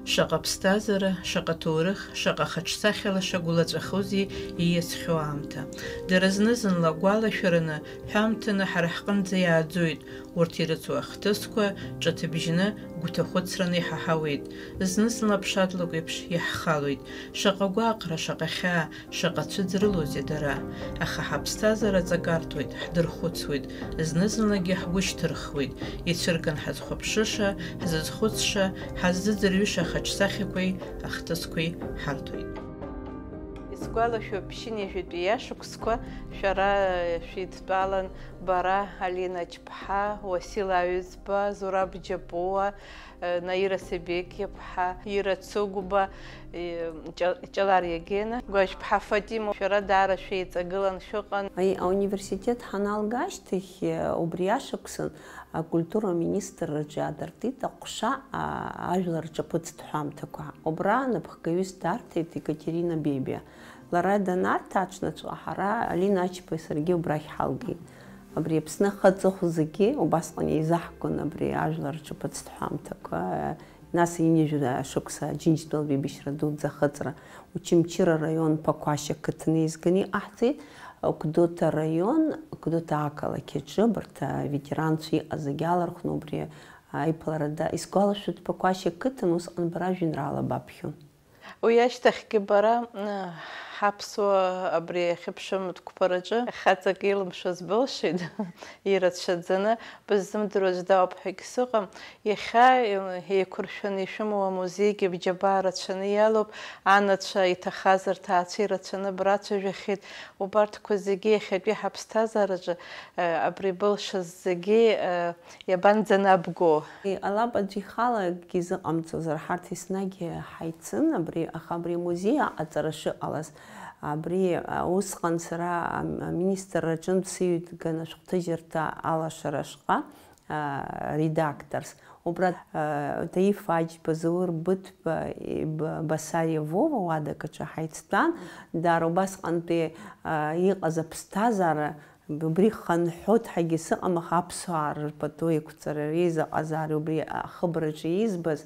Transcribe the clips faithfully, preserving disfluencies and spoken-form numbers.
Шаҟа ԥсҭазаара, шаҟа ҭоурых, шаҟа хаҿсахьа лаша гәылаҵәахозеи ииасхьоу аамҭа. Дара зны-зынла агәалашәараны, ҳәамҭаны ҳара ҳҟынӡа иааӡоит, урҭ ирыцу ахҭысқәа ҿыҭыбжьны, гәҭахәыцраны иҳаҳауеит, зны-зынла аԥшатлакә еиԥш иаҳхалоит. Шаҟа гәаҟра, шаҟа хьаа, шаҟа цәыӡ рылоузеи дара! Аха ҳаԥсҭазаара ҵакарҭоит, ҳдырхәыцуеит, зны-зынлагьы ҳгәы шьҭырхуеит, ицәырган ҳазхәаԥшыша, ҳзызхәыцша, ҳаззыӡырҩыша ахаҿсахьақәеи ахҭысқәеи ҳарҭоит. Исгәалашәоит ԥшьынҩажәатәи ашықәсқәа, шәара шәидтәалан бара, Алина Ачԥҳа, Уасил Аҩӡба, Зураб Џьапуа, Наира Себекиаԥҳа, Ира Цыгәба, Ҷа-, Ҷалар Егена, Гәажәԥҳа Фатима, шәара даара шәеиҵагылан шәыҟан. Аи, ауниверситет ҳаналга ашьҭахь, убри ашықәсан акультура аминистрраҿы иаадыртит аҟәша, а, ажәлар рҿаԥыцтә ҳәамҭақәа. Убра напхгаҩыс дарҭеит Екатерина Бебиа. Лара данарҭ аҽнаҵәҟьа ҳара Алина Ачбеи саргьы убрахь ҳалгеит. Абри Аԥсны ахы аҵыхә зегьы убасҟан еизаҳгон абри ажәлар рҿаԥыцтә ҳәамҭақәа, нас ҩынҩажәа шықәса Аџьынџьтәылатә еибашьра дуӡӡа ахыҵра, Очамчыра араион Ԥақәашь ақыҭан еизганы иҟаҳҵеит, Гәдоуҭа араион, Гәдоуҭа ақалақь аҿы абарҭ аветеранцәа иҟаз зегьы алархәны убри аиԥылара да-, исгәалашәоит, Ԥақәашь ақыҭан усҟан бара ажәеинраала баԥхьон. Уи ашьҭахьгьы бара, ы, ҳаԥсуа абри ахьыԥшым дқәԥараҿы хаҵак илымшоз былшеит, ирацәаӡаны, быззымдыруа аӡә дауп ҳәагьы сыҟам. Иахьа, ы, еиқәыршәаны ишәымоу амузеигьы бџьабаа рацәаны иалоуп, анацәа иҭахаз рҭаацәа ирацәаны брацәажәахьеит. Убарҭқәа зегьы иахьатәи ҳаԥсҭазаараҿы, ы, абри былшаз зегьы, ы, Иабанӡанабго? Иҟалап аӡә ихала акгьы изыҟамҵозар, ҳарҭ еснагь ҳаицын абри, аха абри амузеи аҟаҵара шыҟалаз, абри, а, усҟан сара ам-, аминистрра аҿынтә сыҩ-, ганы ашәҟәҭыжьырҭа алашара ашҟа, а, редакторс. Убра, а, Таиф Аџьба, Заур Быҭәба, и-, Б-, Басариа Вова уадак аҿы ҳаицтәан. Дара убасҟантәи, а, иҟаз аԥсҭазаара Убри хынҳәуеит ҳәагьы сыҟам, аха аԥсуаа рпату еиқәҵара, реизаҟазаара убри ахыбраҿы избаз,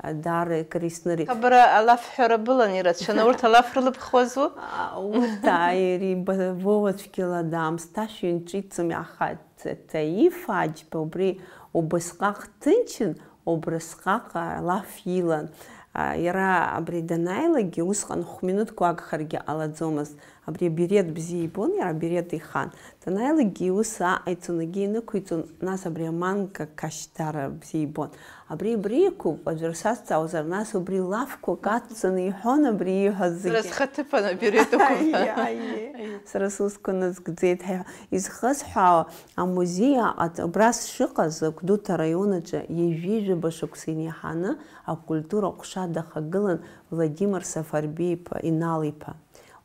даара икариснырит. Абра алафҳәара былан ирацәаны, урҭ алаф рылыбхуазу? А, урҭ ааири ба-, Вова цәгьала даамсҭашәа инҿицым, аха Т-, Таиф Аџьба убри убасҟак ҭынчын, убрысҟак алаф илан. А, иара абри данааилакгьы, усҟан хә-минуҭк уагхаргьы ҟалаӡомызт. Абри аберет бзиа ибон, иара аберет ихан. Данааилакгьы иус аҟаиҵон, егьи инықәиҵон, нас абри аманка кашьҭара бзиа ибон. Абри, абри иқәуп, аӡәыр сазҵаауазар, нас убри лафқәак ацҵаны иҳәон абри ииҳәаз зегьы. Сара схаҭыԥан аберет ықәуп. Аиеи, аиеи. Сара сусқәа назгӡеит ҳәа. Изхысҳәаауа, амузеи аҟаҵ-, убра сшыҟаз, Гәдоуҭа араион аҿы ҩажәи жәаба шықәса инеиҳаны акультура аҟәша дахагылан Владимир Сафарбеи-иԥа, Инал-иԥа.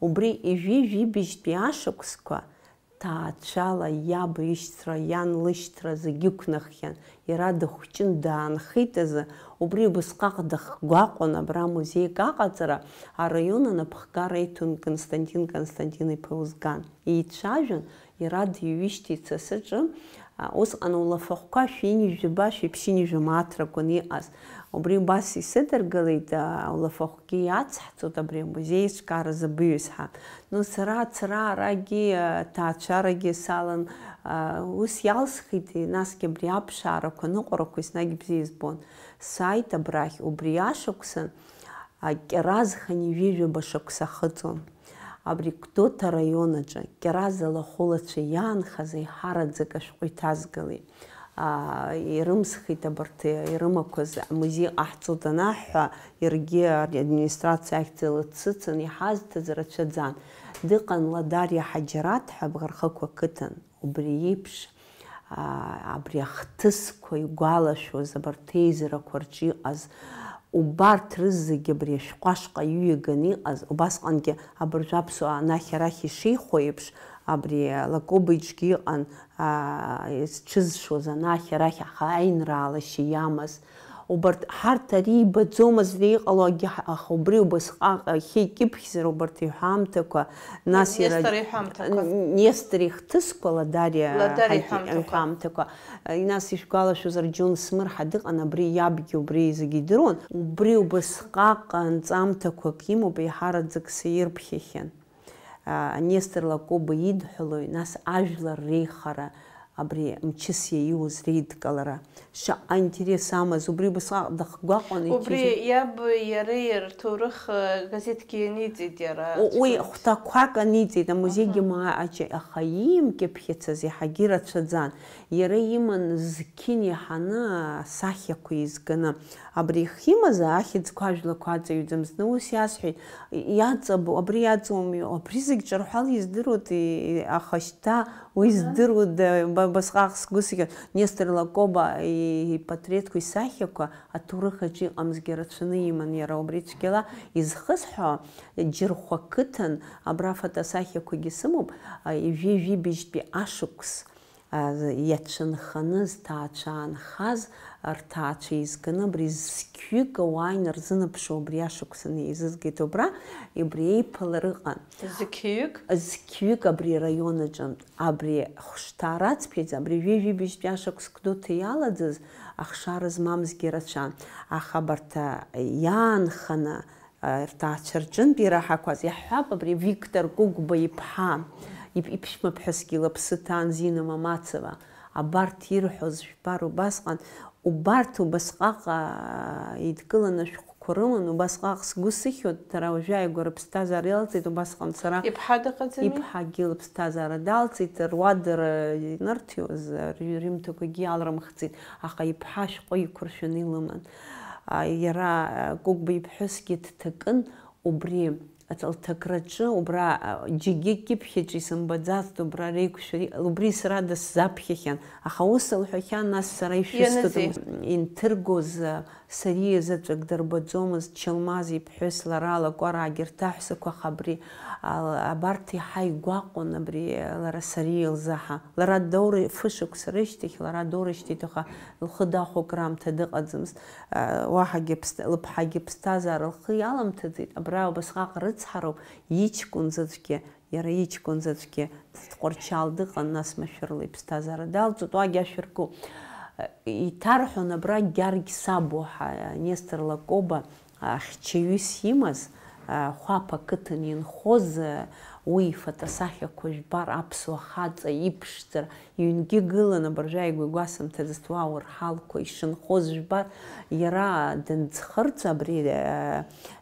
Убри ҩажәи жәибжьтәи ашықәсқәа ҭаацәала иаб ишьҭра, иан лышьҭра зегьы ықәнаххьан, иара дыхәҷын, даанхеит азы, убри убысҟак дахгәаҟуан абра музеик аҟаҵара, араион анапхгара иҭон Константин Константин-иԥа Узган. Еицәажәон, иара дыҩижьҭеи цасаҿы, а, усҟан аулафахәқәа шәи ҩажәи жәаба, шәи ԥшьи ҩажәи жәаба мааҭ ракәын иҟаз. Убри убас исыдыргылеит, а, аулафахәгьы иацҳҵоит абри амузеи еиҿкааразы абаҩсҳәа. Ну, сара ацара арагьы, а, ҭаацәарагьы салан, а, ус иалсхит, насгьы абри аԥшаарақәа, аныҟәарақәа еснагь бзиа избон. Сааит абрахь, убри ашықәсан, а, Кьаразхан ҩажәи жәаба шықәса ахыҵуан. Абри Гәдоуҭа араион аҿы Кьараза лахәылацәа иаанхаз аиҳараӡак ашәҟәы иҭазгалеит. Аа, ирымсхит абарҭ ирымақәаз, амузеи ҟаҳҵоит анаҳҳәа, иаргьы администрациа ахьӡала дсыцын, иҳазҭаз рацәаӡан. Дыҟан Ладариа Ҳаџьараҭ ҳәа Бӷархықә ақыҭан. Убри еиԥш, аа, абри ахҭысқәа игәалашәоз, абарҭ еизарақәа рҿы иҟаз, убарҭ рызегьы абри ашәҟәы ашҟа иҩаганы иҟаз, убасҟангьы абыржәы аԥсуаа анахь-арахь ишеихо еиԥш, абри Лакоба иҿгьы иҟан, аа, зҽызшоз анахь-арахь, аха аинраалашьа иамаз. Убарҭ, ҳарҭ ари ибаӡомызт иҟало, агьы ҳ-, аха убри убасҟак, иахьа икьыԥхьзар убарҭ иҳәамҭақәа, нас иара Нестор иҳәамҭақәа. Нестор ихҭысқәа Ладариа Ладариа ҳаи-, иҳәамҭақәа. Иҳәамҭақәа. Нас ишәгәалашәозар, Џьон Смырҳа дыҟан, абри иабгьы убри зегьы идыруан. Убри убасҟак анҵамҭақәак имоуп, еиҳараӡак саирԥхьахьан. А, Нестор Лакоба идҳәалои, нас ажәлар реихара, абри мчыс иаиуз реидкылара, шаҟа интерес амаз, убри убасҟак дахгәаҟуан. Убри иҭижьит. Иаб иареи рҭоурых, э, газеҭгьы ианиҵеит иара. У-, уи аӡәы. Хәҭақәак аниҵеит, амузеигьы Аҳа. Мааџьа, аха иимкьыԥхьацыз иаҳагьы рацәаӡан. Иара иман зқьын иаҳаны асахьақәа еизганы. Абри ихимаз ахьӡқәа ажәлақәа аҵаҩӡам. Зны ус иасҳәеит, иаҵабу, абри иаҵоуми, абри зегь ҿырҳәала издыруеит, и-, аха шьҭа уи Аҳа. Здыруада, ба-, басҟак сгәы сыхьуан. Нестор Лакоба и-, ипатреҭқәа, исахьақәа аҭоурых аҿы иҟамзгьы рацәаны иман иара убри цәгьала. Изхысҳәаауа, Џьырхәа қыҭан, абра фотосахьақәагьы сымоуп, а, ҩажәи жәибжьтәи ашықәс. А, иацәынханы зҭаацәа аанхаз, рҭаацәа еизганы абри зқьҩык ауаа инарзынаԥшуа убри ашықәсан еизызгеит убра, убри еиԥылар ыҟан. Зқьҩык? Зқьҩык абри араион аҿынтә, абри хәшҭаа раҵԥхьаӡа, абри ҩажәи жәибжьтәи ашықәс Гәдоуҭа иалаӡаз ахшара змамзгьы рацәан, аха абарҭ, а, иаанханы, Рҭаацәа рҿынтә ираҳақәаз, иаҳҳәап, абри Виктор Кәыкәба иԥҳа, иԥ-, иԥшәмаԥҳәысгьы лыԥсы ҭан, Зина Мамацева. Абарҭ ирҳәоз жәбар убасҟан, убарҭ убасҟак, аа, еидкыланы ашәҟәқәа рыман, убасҟак сгәы сыхьуеит, дара уажәы ааигәа рыԥсҭазаара иалҵит, убасҟан сара Иԥҳа дыҟаӡами? Иԥҳагьы лыԥсҭазаара далҵит, руадара инырҭиуаз, рҩ-, рҩымҭақәагьы иалрымхӡеит, аха иԥҳа ашәҟәы еиқәыршәаны илыман. А, иара, а, Кәыкәба иԥҳәысгьы дҭакын, убри аҭ-, лҭакраҿы, убра, а, џьаргьы кьыԥхьаҿ исымбаӡацт, убра реиқәшәара, убри сара дысзаԥхьахьан, аха ус лҳәахьан, нас сара ишәысҭоит. Ианызеи? Инҭыргоз, а, Сариа заҵәык дырбаӡомызт, Чалмаз иԥҳәыс, лара, Лакоба, егьырҭ аҳәсақәа, аха абри, а, абарҭ иаҳа игәаҟуан, абри, а, лара Сариа лзаҳа. Лара Доура фышықәса рышьҭахь, лара Доура ишьҭеит, аха лхы дахәо акраамҭа дыҟаӡамызт. Уаҳагьы ԥсҭ-, лыԥҳагьы ԥсҭазаара лхы иаламҭаӡеит, абра убасҟак рыцҳароуп, иҷкәын заҵәгьы, иара иҷкәын заҵәгьы Тҟәарчал дыҟан, нас машәырла иԥсҭазаара далҵит, уагь ашәырку. Иҭарҳәон абра Гьаргь Сабуа ҳәа, Нестор Лакоба, ахьчаҩыс имаз, Хәаԥ ақыҭан инхоз, уи ифотосахьақәа жәбар, аԥсуа хаҵа иԥшӡара, иҩнгьы гылан, абыржәы ааигәа игәасымҭаӡацт уа ауарҳалқәа ишынхоз жәбар, иара данӡхырц абри,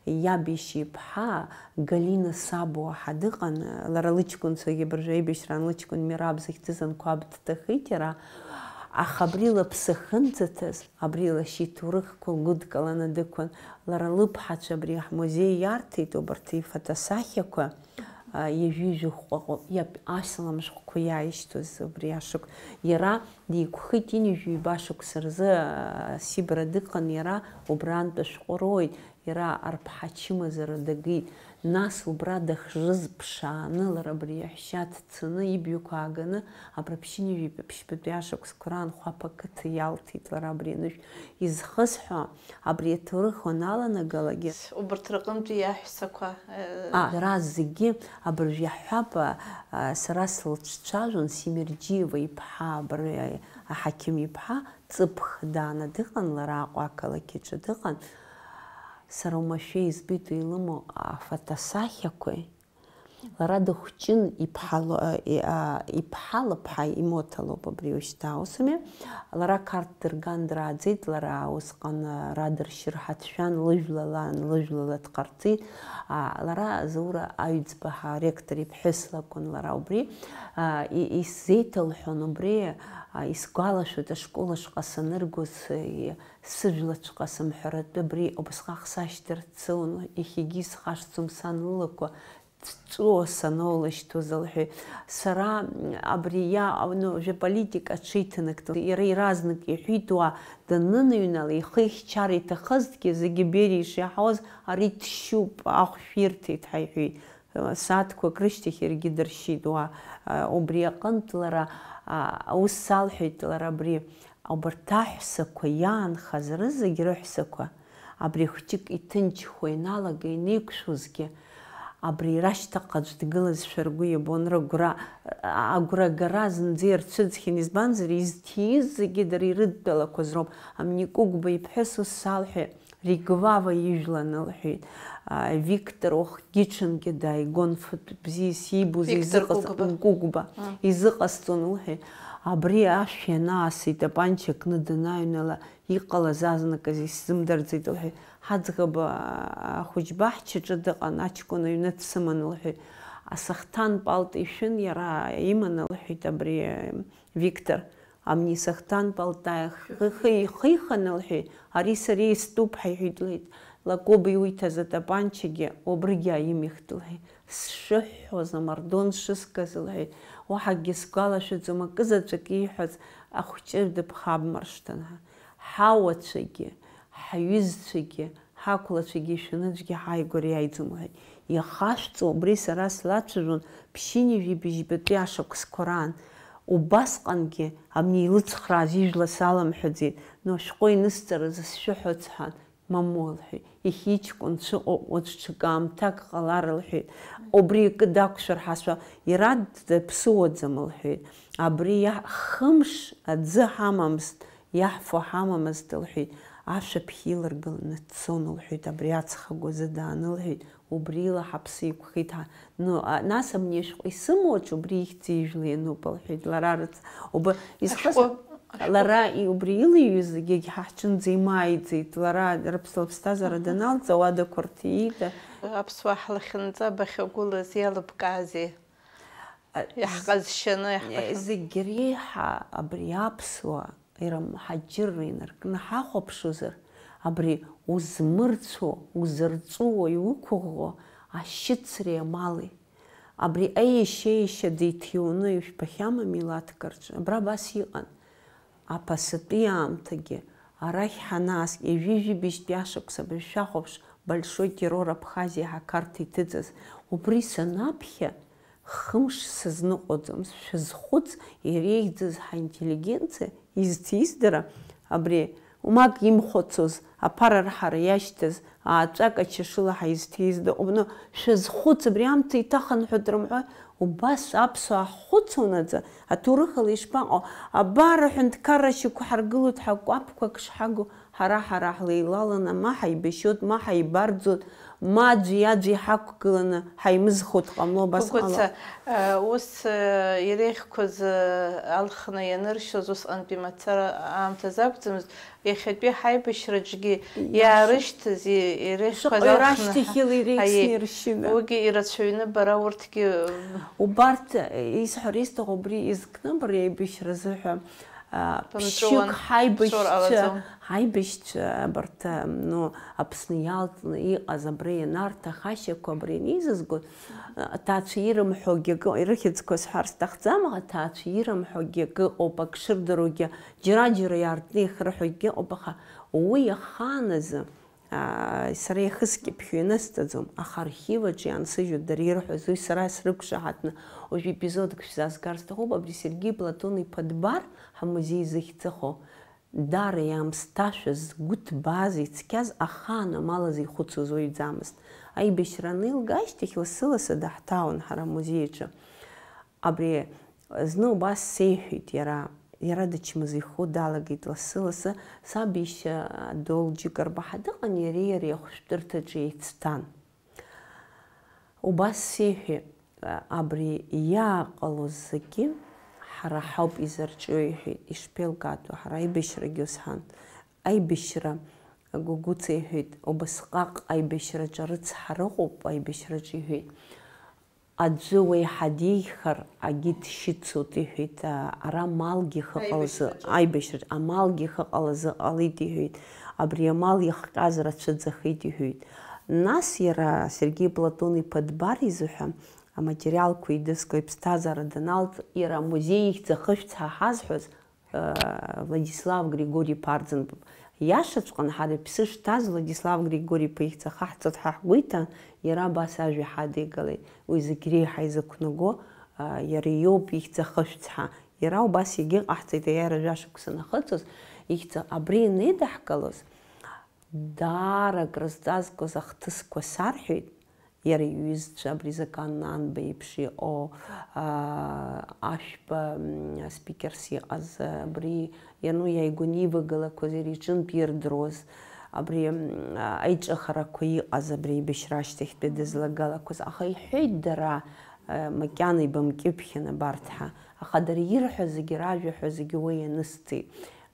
иаб ишьа иԥҳа Галина Сабуа ҳәа дыҟан, лара лыҷкәынцәагьы абыржәы аибашьраан лыҷкәын Мераб захьӡыз Анқәаб дҭахеит иара, аха абри лыԥсы ахьынӡаҭаз, абри лашьа иҭоурыхқәа лгәыдкыланы дықәын. Лара лыԥҳацәа абри ҳмузеи иарҭеит, убарҭ ифотосахьақәа, а, ҩажәи жәохә ҟаҟо, иаб-, асалам шәҟәқәа иааишьҭыз убри ашықә-, иара деиқәхеит ҩынҩажәи ҩба шықәса рзы, а, Сибра дыҟан иара, убрантә ашәҟәы роуеит, иара арԥҳа ачымазара дагеит, нас убра дахьжыз ԥшааны, лара абри иаҳәшьа дцаны, ибҩақәа ааганы, абра ԥшьынҩажәи ԥшьбатәи ашықәсқәа раан Хәаԥ ақыҭа иалҭеит лара абри анышә изхысҳәо. Абри аҭоурых уаналанагалакгьы. Убарҭ рҟынтәи иаҳәсақәа, э, А, ара зегьы абыржә иаҳҳәап, а, а, сара слыцәцәажәон Семерџьиева иԥҳа, абри, а, аҳақьым иԥҳа, ҵыԥх дааны дыҟан, лара Аҟәа ақалақь аҿы дыҟан. Сара уамашәа избеит уи илымоу афотосахьақәеи. Лара дыхәҷын, иԥҳа ло-, а, и-, а, иԥҳа лыԥҳа Имоҭа лоуп абри уажәшьҭа, усами? Лара Қарҭ дырган драаӡеит, лара усҟан, а, радыршьыр ҳәа дшәан, лыжәлалаан, лыжәлала дҟарҵеит. А, лара Заура Аҩӡба ҳәа аректор иԥҳәыс лакәын лара убри. А, и-, исзеиҭалҳәон убри, а, исгәалашәоит, ашкол ашҟа саныргоз, и-, сыжәлаҵәҟьа сымҳәаратәы абри убасҟак сашьҭарц сылан, иахьагьы исхашҭӡом сан лылақәа. Ҵәыуа саноулышьҭуаз, лҳәеит. Сара абри иа-, ну, жәаполитика аҽеиҭанакт-, иара иаразнак иҳәит уа даныныҩнала, ихы ихьчар иҭахызҭгьы, зегьы Бериа ишиаҳауаз, ари дшьуп, ахә шәирҭеит ҳәа иҳәеит. Сааҭқәак рышьҭахь иаргьы дыршьит уа. Убри аҟынтә лара, а, ус салҳәеит, лара абри Убарҭ аҳәсақәа иаанхаз рызегь рыҳәсақәа, абри хәҷык иҭынчхо ианалага, инеиқәшәозгьы, абри рашьҭахь аӡә дгылазшәа ргәы иабон, рыгәра, агәрагара зынӡа ирцәыӡхьан, избанзар, изҭииз зегьы дара ирыдтәалақәаз роуп. Амни Кәыкәба иԥҳәыс ус салҳәеит, Ригвава ижәла анылҳәеит, а, Виктор уахгьы-ҽынгьы дааигон, фатә бзиа сибоз, Виктор изыҟаз-, Кәыкәба. Кәыкәба, Мм. Изыҟасҵон лҳәеит. Абри ашә ианааса, итапанча кны данааҩнала, иҟалаз азныказ исзымдырӡеит лҳәеит. Ҳаӡӷаб, а, ахәыҷ баҳчаҿы дыҟан, аҷкәын аҩны дсыман лҳәеит. Асахҭан палта ишәын иара иманы лҳәеит абри, а, Виктор. Амни сахҭан палта ихы-, ихы-, ихихын лҳәеит, ари сара истәуп ҳәа иҳәеит лҳәеит. Лакоба иуиҭаз атапанчагьы убригьы ааимихт лҳәеит. Сшыҳәҳәоз, амардуан шыскыз лҳәеит. Уаҳагьы сгәалашәаӡом акызаҵәык ииҳәаз ахәҷы дыԥхабмыршҭын ҳәа. Ҳауацәагьы, ҳҩызцәагьы, ҳақәлацәагьы ишәаны аӡәгьы ҳааигәара иааиӡом лҳәеит. Иахашәҵо убри сара слацәажәон ԥшьынҩажәи быжьбатәи ашықәсқәа раан. Убасҟангьы амни илыцхрааз ижәла саламҳәаӡеит, но ашәҟәы инысҵарызы сшәыҳәоит сҳәан, мамоу лҳәеит, иахьа иҷкәын дшыҟоу уаҵә ҽакы аамҭак ҟалар лҳәеит, убри акы дақәшәар ҳәа сҳәа, иара дыԥсыуаӡам лҳәеит, абри иаҳ-, хымш аӡы ҳамамызт, иаҳфо ҳамамызт лҳәеит, ашәаԥхьа иларгыланы дцон лҳәеит, абри аҵх агәазы дааны лҳәеит, убрила ҳаԥсы иқәхеит ҳа. Ну, а, нас амни ашәҟәы исымоу аҿы убри ихьӡ ижәла иануп, лҳәеит, лара рыц-, уб-, изхыс-, Ашәҟәы, ашәҟәы. Лара и-, убри илыҩыз зегьы ҳа ҳҿынӡа имааиӡеит, лара рыԥс-, лыԥсҭазаара Аҳа. Даналҵ, ауадақәа рҭиит. Аԥсуаа ҳлахьынҵа бахьагәылаз иалыбкаазеи? А, Иаҳҟазшьаны, з-, иаҳԥахьан. Зегь реиҳа абри аԥсуа Ирымҳаџьырра инаркны ҳахәаԥшызар, абри узмырцәо, узырҵәуо, иуқәыӷәӷәо ашьыцреи амали. Абри аиашьа-иашьа деиҭиуаны ижәбахьама милаҭк рҿы? Абра абас иҟан. Аԥасатәи аамҭагьы арахь ҳанааскьа, ҩажәи жәибжьтәи ашықәс абыржә шәахәаԥш, Большой террор Абхазиа ҳақарҭа иҭыҵыз. Убри санаԥхьа, Хымш сызныҟәаӡом, шәазхәыц, иреигӡаз ҳаинтеллигенциа изҭиз дара, абри умак имхәыцуаз, аԥара рҳара иашьҭаз, ааҵәак ачашыла ҳаизҭиз дыҟоуп. Ну, шәазхәыц, абри аамҭа иҭахынҳәып рымҳәои, убас аԥсуаа ҳхәыцуанаҵы, аҭоурыхала ишԥаҟоу? Абар аҳәынҭқарра шьақәҳаргылоит ҳакәаԥқәак шҳагу. Ҳара-ҳара ҳлеилаланы, ма ҳаибашьуеит, ма ҳаибарӡуеит, ма аӡәи-аӡәи ҳақәгыланы ҳаимызхуеит ҟамло, убас Гәыгәыца, ҟалап. Э, ус, э, иреиӷьқәаз, э, алхны ианыршьоз усҟантәи мацара аамҭазы акәӡамызт, иахьатәи ҳаибашьраҿгьы Иашоуп. Иаарышьҭыз, и-, иреиӷьқәаз Шаҟаҩ алхны рашьҭахьала иреихсны аиеи, иршьына. Уигьы ирацәаҩны бара урҭгьы, э, Убарҭ, э, исҳәар исҭаху убри изкны абри аибашьра азыҳәа, а, Бымҵәуан, ԥшьҩык ҳаибашьцәа, бҵәуар ҟалаӡом. Ҳаибашьцәа абарҭ, а, ну, Аԥсны иалҵны иҟаз абра ианарҭахашьақәа абра инеизызго, а, аҭаацәа ирымҳәогьы акы, ирыхьӡқәа сҳәар сҭахӡам, аха аҭаацәа ирымҳәогьы акы ыҟоуп, ак шырдыруагьы, џьара-џьара иаартны ихырҳәогьы ыҟоуп, аха уи ахааназы, Аа, сара иахысгьы ԥхьаҩ анысҵаӡом, аха архив аҿы иаансыжьуа дара ирҳәоз, уи сара срықәшаҳаҭны, уажәы епизодк шәзазгар сҭахуп, абри Сергеи Платон-иԥа Дбар ҳамузеи зыхьӡ ахоу, даара иаамсҭашәаз, згәы ҭбааз, ицқьаз, ахаан амал азы ихәыцуаз уаҩӡамызт. Аибашьра анеилга ашьҭахь, лассы-лассы даҳҭаауан ҳара амузеи аҿы. Абри зны убас сеиҳәеит иара, иара дычмазаҩхо далагеит лассы-ласы, саб иашьа Долџьик Арбаҳа дыҟан, иареи иареи ахәшәтәырҭаҿы еицҭан. Убас сеиҳәеит, абри иааҟало зегьы ҳара ҳауп изырҿио, иҳәеит, ишԥеилкаатәу, ҳара аибашьрагьы ус ҳан. Аибашьра, Гәыгәыца иҳәеит, убасҟак аибашьраҿы арыцҳара ыҟоуп, аибашьраҿы иҳәеит. Аӡәы уеиҳа деиӷьхар, агьы дшьыцуеит, иҳәеит, а, ара амалгьы хыҟалазы, Аибашьраҿы. Аибашьраҿы, амалгьы хыҟалазы ҟалеит, иҳәеит, абри амал иахҟьаз рацәаӡахеит, иҳәеит. Нас иара Сергеи Платон-иԥа Дбар изыҳәа аматериалқәа идыскуа иԥсҭазаара даналҵ, иара амузеи ихьӡ ахышәц ҳәа ҳазҳәоз, Владислав Григори-иԥа Арӡынба. Иашаҵәҟьаны, ҳара иԥсы шҭаз Владислав Григори-иԥа ихьӡ ахаҳҵоит ҳәа ҳгәы иҭан, иара абас ажәа ҳадигалеит. Уи зегь реиҳа изықәнаго, а, иара иоуп ихьӡ ахышәц ҳәа Иара убас егьыҟаҳҵеит, аиааира жәашықәса анахыҵуаз, ихьӡ абри ианеидаҳкылоз, даара акрызҵазкуаз ахҭысқәа сарҳәеит, иара иҩызцәа, абри Закан Нанба иеиԥш иҟоу, аа, Ашәба, м, спикерс иҟаз, абри иану иааигәаны ивагылақәаз, иара иҿынтә ирдыруаз, абри, м, аиҿыхарақәа иҟаз, абри аибашьра ашьҭахьтәи дызлагалақәаз. Аха иҳәеит дара, а, макьана ибамкьыԥхьан абарҭ ҳәа. Аха дара ирҳәо зегьы, ражәа ҳәа зегьы уа ианысҵеит.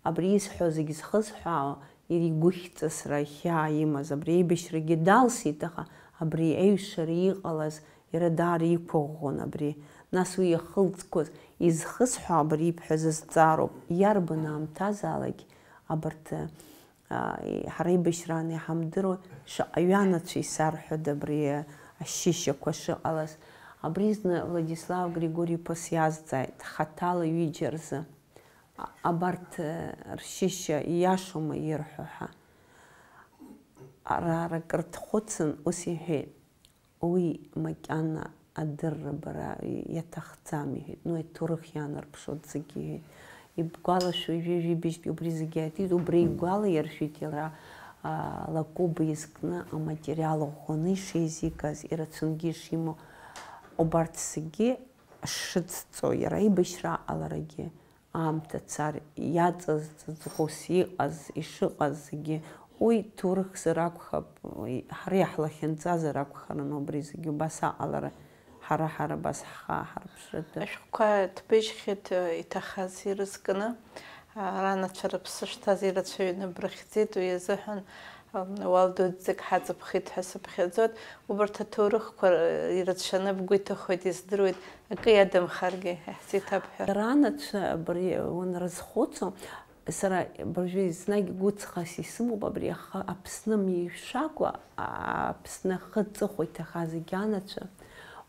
Абри исҳәо зегьы зхысҳәаауа, игәыхьҵысра ахьаа имаз, абри аибашьрагьы далсит, аха абри аиҩшара иҟалаз иара даара иқәыӷәӷәон абри. Нас уи иахылҵқәаз изхысҳәаау абри ибҳәаз азҵаароуп. Иарбан аамҭазаалак абарҭ, а, ҳара аибашьраан иҳамдыруа, шаҟаҩы анацәа исарҳәода абри ашьышьақәа шыҟалаз? Абри зны Владислав Григори-иԥа сиазҵааит, хаҭала ҩыџьа рзы. А-, абарҭ, э, ршьышьа ииашоума ирҳәо ҳәа. Ара, ара акыр дхәыцын, ус иҳәеит, уи макьана адырра бара иаҭахӡам, иҳәеит, ну, аҭоурых иаанарԥшуа зегьы, иҳәеит. Ибгәалашәо, ҩажәи жәибжьтәи убри зегьы ааиҭеит, убри игәала иаршәит иара, а, Лакоба изкны аматериал ӷәӷәаны ишеизигаз, ирацәангьы ишимоу, убарҭ зегьы шыцҵо, иара аибашьра аҟаларагьы. Аамҭа цар иаҵаз, ҵыҵӷәыс иҟаз, ишыҟаз зегьы, уи ҭоурыхзар акәхап, уи ҳара иаҳлахьынҵазар акәхарын убри зегьы, убас аҟалара, ҳара, ҳара абас ҳхы ааҳарԥшратәы. Ашәҟәқәа ҭбыжьхьеит, иҭахаз ирызкны, ранацәа рыԥсы шҭаз ирацәаҩны брыхьӡеит, уи азыҳәан Уал дуӡӡак ҳаҵыԥхит ҳәа сыԥхьаӡоит. Убарҭ аҭоурыхқәа ирацәаны бгәы иҭахоит, издыруеит, акы иадамхаргьы иаҳзеиҭабҳәар. Ранацәа абри уанрызхәыцуа, сара абыржәы еснагь гәыҵхас исымоуп абри аха Аԥсны мишәакәа, Аԥсны ахы аҵыхәа иҭахаз зегь анацәа,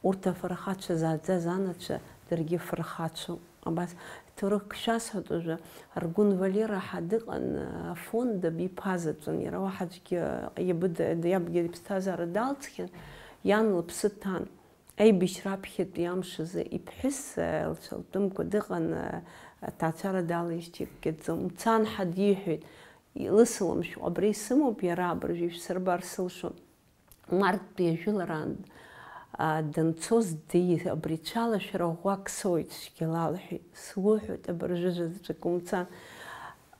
урҭ афырхацәа зааӡаз анацәа, даргьы фырхацәоуп. Абас, ҭоурыхк шәасҳәоит уажәы, Аргәын Валера ҳа дыҟан, Афон дабиԥазаҵәын, иара уаҳа аӡәгьы иабыда-, иабгьы иԥсҭазаара далҵхьан, иан лыԥсы ҭан. Аибашьра аԥхьатәи амш азы иԥҳәыс, э, лцәалтәымкәа дыҟан, э, аҭаацәара далаижьҭеи акгьы ӡом. Мцан ҳәа диҳәеит, лысалам шәҟәы абра исымоуп, иара абыржәы ишәсырбар сылшон. Марттәи ажәылараан, а, данцоз, ди-, абри цәалашәара ӷәӷәак соуит, цәгьала лҳәеит, суҳәоит, абыржәы заҵәык умцан,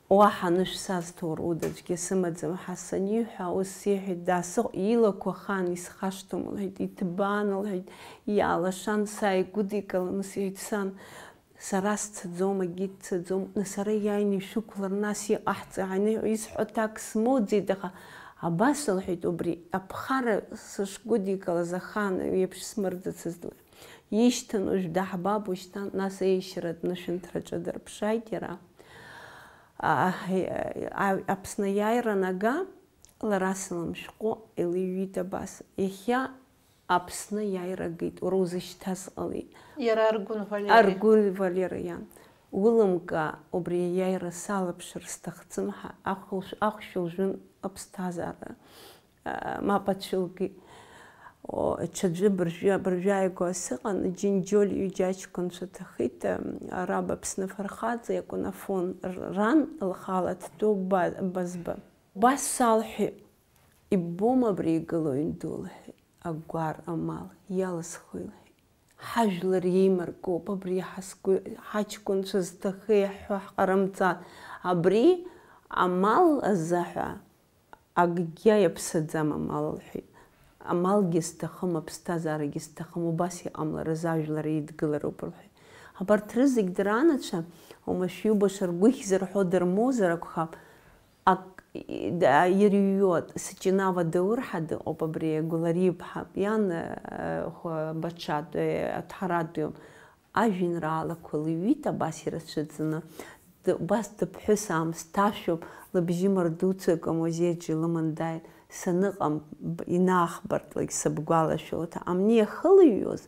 уаҳа анышә сазҭо руда аӡәгьы сымаӡам ҳәа саниҳәа, ус сиҳәеит, даасыхә-, илақәа ахаан исхашҭуам, лҳәеит, иҭбаан, лҳәеит, иаалашан, сааигәыдикыланы сиҳәеит, сан, Сара сцаӡом, акгьы дцаӡом, нас ара иааины ишәықәлар, нас иҟаҳҵа, ани исҳәо аҭак смоуӡеит, аха абас лҳәеит, убри аԥхара сышгәыдикылаз ахаан еиԥш смырӡыцызт лҳәеит. Ишьҭан уажә даҳбап, ушьҭан, нас еишьаратә нышәынҭраҿы дырԥшааит иара. А, а, а, Аԥсны аиааира анага, лара сылымшәҟәы илыҩҩит абас. Иахьа Аԥсны иааира агеит, уара узышьҭаз ҟалеит. Иара Аргәын Валери. Аргәын Валера иан. Улымкаа, убри аиааира салаԥшыр сҭахӡам ҳәа, ахәылшә-, ахәшә лжәын аԥсҭазаара, а, мап ацәылкит. О, ҽаӡәы абыржәы, абыржәы ааигәа сыҟан, Џьынџьоль ҩыџьа аҷкәынцәа ҭахеит, а, араб Аԥсны афырхаҵа иакәын Афон р-, ран лхала дтәоуп Ба-, Базба. Убас салҳәеит, иббома абри игылоу инду, лҳәеит, агәар амал иалысхуеи, лҳәеит. Ҳажәлар иеимаркуп, абри ҳасгәы-, ҳаҷкәынцәа зҭахеи ҳәа ҳҟарымҵан, абри амал азыҳәа акгьы иаԥсаӡам амал, лҳәеит. Амалгьы сҭахым, аԥсҭазаарагьы сҭахым, убас иҟамларыз ажәлар еидгылароуп, лҳәеит. Абарҭ рызегь дранацәа, оумашәа иубаша ргәыхь зырҳәо дырмоузар акәхап, Ак-, и-, да-, ирҩуа Сычинава Даур ҳа дыҟоуп, абри Гәлариа иԥҳа, иан, э, хәа-, Баҽатәи, э, Аҭҳаратәиуп. Ажәеинраалақәа лыҩит, абас ирацәаӡаны. Д-, убас дыԥҳәыс аамсҭашәоуп, лыбжьы мардуцәак амузеиаҿ илыман дааит. Саныҟам, б-, инаахбартлак сыбгәалашәоит. Амни ахылыҩуаз,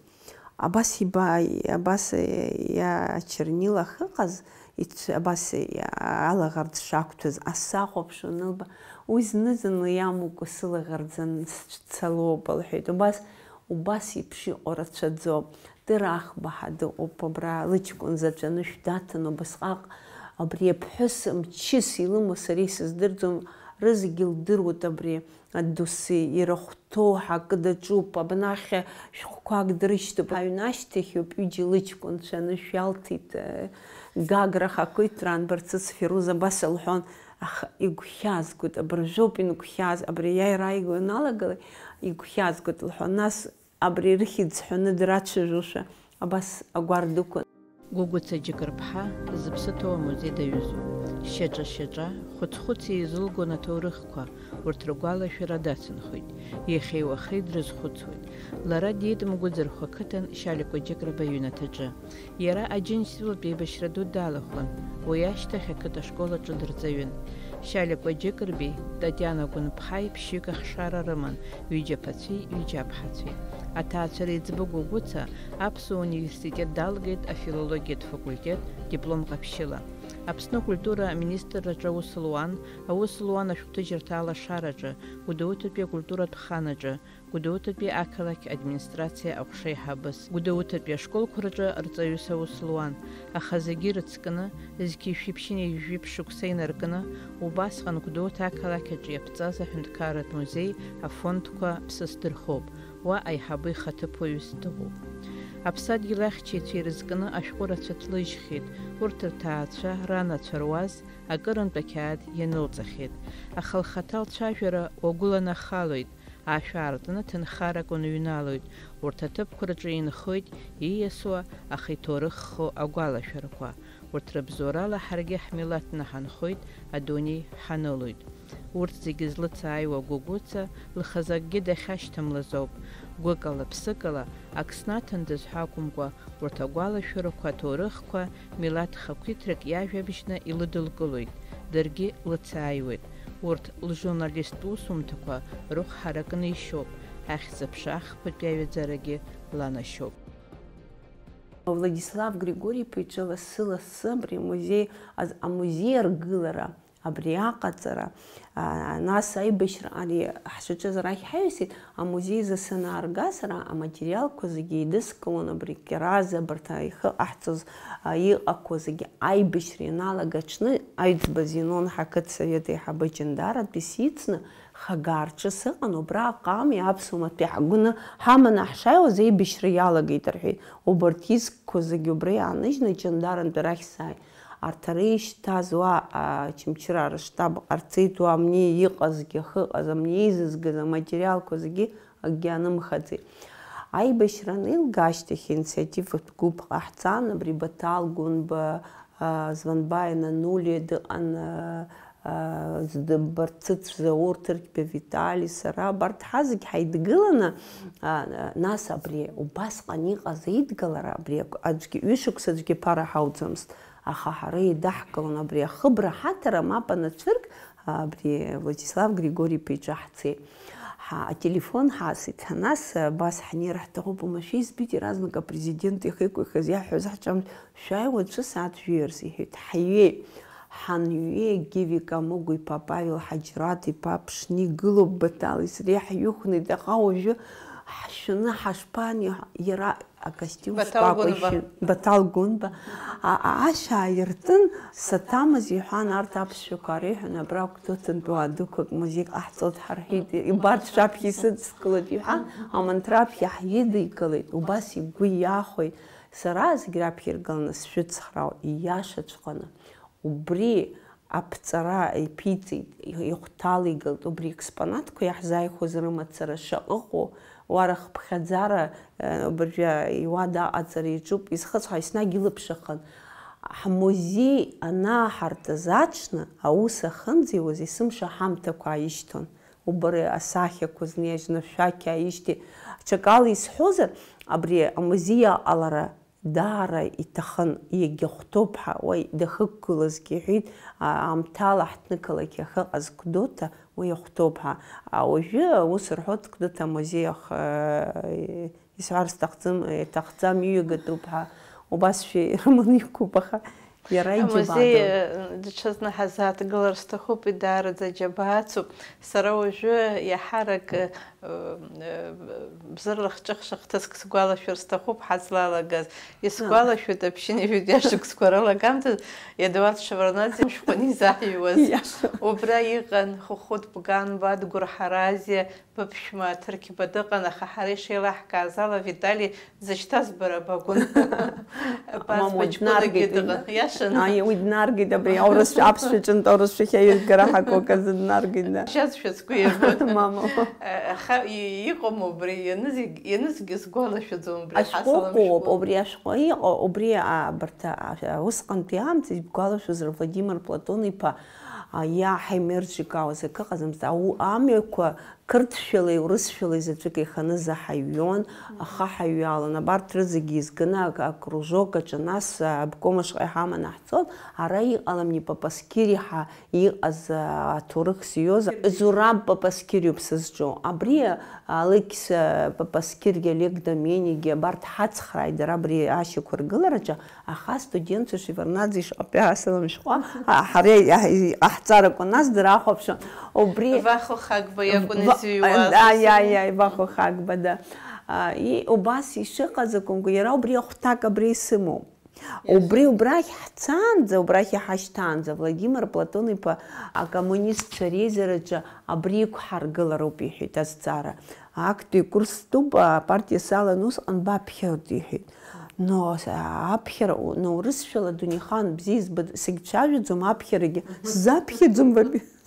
Абас иба-, абас иачернил ахьыҟаз, ицә-, абас иа-, алаӷырӡ шақәҭәаз, ас сахәаԥшуан, анылба, уи зны-зынла иамукәа сылаӷырӡ ансцалоуп, лҳәеит. Убас, убас еиԥш иҟоу рацәаӡоуп. Дырахба ҳа дыҟоуп абра, лыҷкәын заҵә анышә даҭан убасҟак, абри аԥҳәыс мчыс илымоу сара исыздырӡом, рызегьы лдыруеит абри адоусы ирахәҭоу ҳакы даҿуп, абанахь шәҟәқәак дрышьҭоуп. Аҩны ашьҭахь ауп ҩыџьа лыҷкәынцәа анышә иалҭеит, э, Гагра ахақәиҭраан Барцыц Фируза абас лҳәон, аха игәхьаазгоит, абыржәоуп ингәхьааз, абри аиааира ааигәа ианалагалак игәхьаазгоит лҳәон, нас абри рыхьӡ ҳәаны драцәажәошәа, абас агәар дықәын. Гәыгәыца Џьыкырԥҳа зыԥсы ҭоу амузеи даҩызоуп. Шьаҿа-шьаҿа, хәыц-хәыц еизылгон аҭоурыхқәа, урҭ ргәалашәара дацынхоит. Иахьеи уахеи дрызхәыцуеит. Лара диеит Мгәыӡырхәа қыҭан Шьаликәа Џьыкырба иҩнаҭаҿы. Иара Аџьынџьтәылатә еибашьра ду далахәын, уи ашьҭахь ақыҭа ашкол аҿы дырҵаҩын. Шьаликәа Џьыкырбеи Татиана Гәынԥҳаи ԥшьҩык ахшара рыман, ҩыџьа ԥацәеи ҩыџьа аԥҳацәеи. Аҭаацәара еиҵбы Гәыгәыца Аԥсуа университет далгеит афилологиатә факультет диплом ҟаԥшьыла. Аԥсны акультура аминистрраҿы аус луан, аус луан ашәҟәҭыжьырҭа алашараҿы, Гәдоуҭатәи акультуратә ханаҿы, Гәдоуҭатәи ақалақь администрациа аҟәша еиҳабыс, Гәдоуҭатәи ашколқәа рҿы рҵаҩыс аус луан, аха зегьы ирыцкны, зқьи шәиԥшьыни жәиԥшь шықәса инаркны, убасҟан Гәдоуҭа ақалақь аҿы иаԥҵаз аҳәынҭқарратә музеи афондқәа ԥсыс дырхоуп, уа аиҳабы ихаҭыԥуаҩыс дыҟоуп. Аԥсадгьыл ахьчаҩцәа ирызкны ашәҟәы рацәа ҭлыжьхьеит, урҭ рҭаацәа, ранацәа руаз, акырынтә ақьаад ианылҵахьеит, аха лхаҭа лцәажәара уагәыланахалоит, ашә аартны ҭынхарак уныҩналоит, урҭ аҭыԥқәа рҿы инхоит ииасуа, аха иҭоурыххо агәалашәарақәа, урҭ рыбзоурала ҳаргьы ҳмилаҭ наҳанхоит, адунеи ҳанылоит. Урҭ зегьы злыцааиуа Гәыгәыца лхазы акгьы дахьашьҭамлаз ауп, гәыкала, ԥсыкала, ак снаҭандаз ҳәа акәымкәа, урҭ агәалашәарақәа, аҭоурыхқәа, милаҭ хақәиҭрак иажәабжьны илыдылкылоит, даргьы лыцааиуеит. Урҭ лжурналисттә усумҭақәа рыхә ҳаракны ишьоуп, ахьӡ-аԥша ахԥатәи аҩаӡарагьы ланашьоуп. Владислав Григори-иԥа иҿы лассы-лассы абри амузеи, аз-, амузеи аргылара, абри аҟаҵара, а, нас аибашьра ари ҳшаҿыз арахь ҳаҩсит, амузеи азы санаарга сара аматериалқәа зегьы еидыскылон, абри Кьаразы, абарҭ аихы ҟаҳҵоз, а, иҟақәоу зегьы аибашьра ианалага аҽны аҩӡба Зенон ҳақыҭсовет аиҳабы Ҷандаратәи сицны, Хагаа рҿы сыҟан, убраҟа ами аԥсуа маҭәеи ҳгәы ны ҳаманы ҳшааиуаз аибашьра иалагеит рҳәеит. Убарҭ искқәа зегьы убра иааныжьны Ҷандарантәи арахь сааит. Арҭ ара ишьҭаз уа, а, Очамчыра аштаб ҟарҵеит, уа амни иҟазгьы, ахы ыҟаз, амни еизызгаз аматериалқәа зегьы акгьы анымхаӡеит. Аибашьра анеилга ашьҭахь инициативатә гәыԥ ҟаҳҵан, абри Баҭал Гәынба, а, Званбаиа Нанулиа дыҟан, а, а, Зд-, Барцыц Заур, Ҭырқьба Витали, сара, абарҭ ҳазегь ҳаидгыланы, а, а, нас абри убасҟан иҟаз аидгылара, абри ак-, аӡәгьы, ҩышықәса аӡәгьы ԥара ҳауӡомызт, аха ҳара еидаҳкылон абри ахыбра ҳаҭара, мап анацәырк, а, абри Владислав Григори-иԥа иҿы ҳцеит. Ҳа-, ателефон ҳасит, нас, а, абас ҳнеир ҳҭахуп, уамашәа избеит иаразнак апрезидент ихеиқәихыз иаҳҳәаз ҳҿамшәо, шәааи уаҵәы сааҭ жәаҩа рзы, иҳәеит, ҳаҩеи. Ҳанҩеи, Гиви Камыгә-иԥа Павел Ҳаџьраҭ-иԥа Ԥшни гылоуп Баҭали сареи ҳҩыхәнеит, аха уажәы ҳшәаны ҳашԥани, иара акостиум Баҭал шкәакәа Гәынба. Ишәын, Баҭал Гәынба. А, а, ашә ааиртын, саҭамыз, иҳәан, арҭ аԥсшәақәа аареиҳәан, абра Гәдоуҭантәи уаа дуқәак музеик ҟаҳҵоит ҳарҳәеит, ибарҭ шәаԥхьа исыдыскылоит, иҳәан, аманҭра аԥхьа ҳидикылеит, убас игәы иахәеит. Сара зегь раԥхьа иргыланы сшәыцхраауеит, ииашаҵәҟьаны. Убри аԥҵара иԥиҵеит, ихәҭалигеит, убри експонатқәа иаҳзааихәаз рымацара шаҟа ыҟоу, уара хыԥхьаӡара, э, абыржәы иуада аҟаҵара иаҿуп, изхысҳәааз еснагь илаԥшахын. Ҳмузеи анааҳарҭаз аҽны аус ахьынӡауаз есымша ҳамҭақәа ааишьҭуан. Убри асахьақәа зны иажьны шәақь ааишьҭи. Ҽакала исҳәозар, абри амузеи аҟалара даара иҭахын, иагьахәҭоуп ҳәа, уа дахьықәгылазгьы иҳәеит, а-, аамҭала ҳҭнықалақь ахьыҟаз Гәдоуҭа уи иахәҭоуп ҳәа. А, уажәы ус рҳәоит, Гәдоуҭа амузеи ахь, э, исҳәар сҭахӡам, иҭахӡам, иҩагатәуп ҳәа, убасшәа ирыманы иқәуп, аха Иара Амузеи иџьабаадоуп. Даҽазны ҳазааҭгылар сҭахуп, идаара даџьабаацуп. Сара уажәы иаҳарак, э, э, бзырлахҿы хшыхҭыск сгәалашәар сҭахуп ҳазлалагаз. Исгәалашәоит аԥшьынҩажәитәи ашықәсқәа рылагамҭаз Едуард Шеварднаӡе шәҟәы анизаҳҩуаз. Убра иҟан Хәыхәыт Бганба, Адгәыр Ҳаразиа, быԥшәма Ҭырқьба дыҟан, аха ҳара ишеилаҳкааз ала Витали дзышьҭаз бара бакәын. Базба ҷкәынгьы дыҟан. Иашан. Аи, уи днаргеит абри аурысшәа, аԥсшәа ҿынтә аурысшәахь аҩыргара ҳакоказы днаргеит, да. Шьазшәа сгәы иабоит. Мама. Аха иҟам убри, ианызгьы сгәалашәаӡом убри ҳасалам шәҟәы. Убри ашәҟәы иҟоу, убри абарҭ усҟантәи аамҭа ибгәалашәозар, Владимир Платон-иԥа, иаҳа имержикаауаз акы ыҟаӡамызт, амҩақәа Қырҭшәалеи урысшәалеи заҵәык еиханы заҳаҩ иоуан, ахаҳаҩ иалан. Абарҭ рызегьы еизганы акружок аҿы, нас аобком ашҟа иҳаманы ҳцон. Ара иҟалам ни Папаскири ҳәа иҟаз аҭоурых зҩоз Зураб Папаскириуп сызҿу. Абри Алықьса Папаскири, Олег Доменигьы абарҭ ҳацхрааит дара абри ашьақәыргылараҿы. Аха астудентцәа Шеварднаӡе ишҟатәи асалам шәҟәы ҳара иҟаҳҵарақәа нас дара ахәаԥшуан. Убри Вахо Хагба иакәын изыҩуаз. Аиаиаи, Вахо Хагба, да. И убас ишыҟаз акәымкәа, иара убри ахәҭак абри исымоуп. Убри убрахь ҳцаанӡа, убрахь иҳашьҭаанӡа, Владимир Платон-иԥа акоммунистцәа реизараҿы абри иқәҳаргылароуп иҳәеит азҵаара. Актәи курс стәуп, апартиа салан усҟан баԥхьоит, иҳәеит. Но аԥхьара, но урысшәала дунеихан бзиа избоит, сагьцәажәаӡом аԥхьарагьы, сзаԥхьаӡом,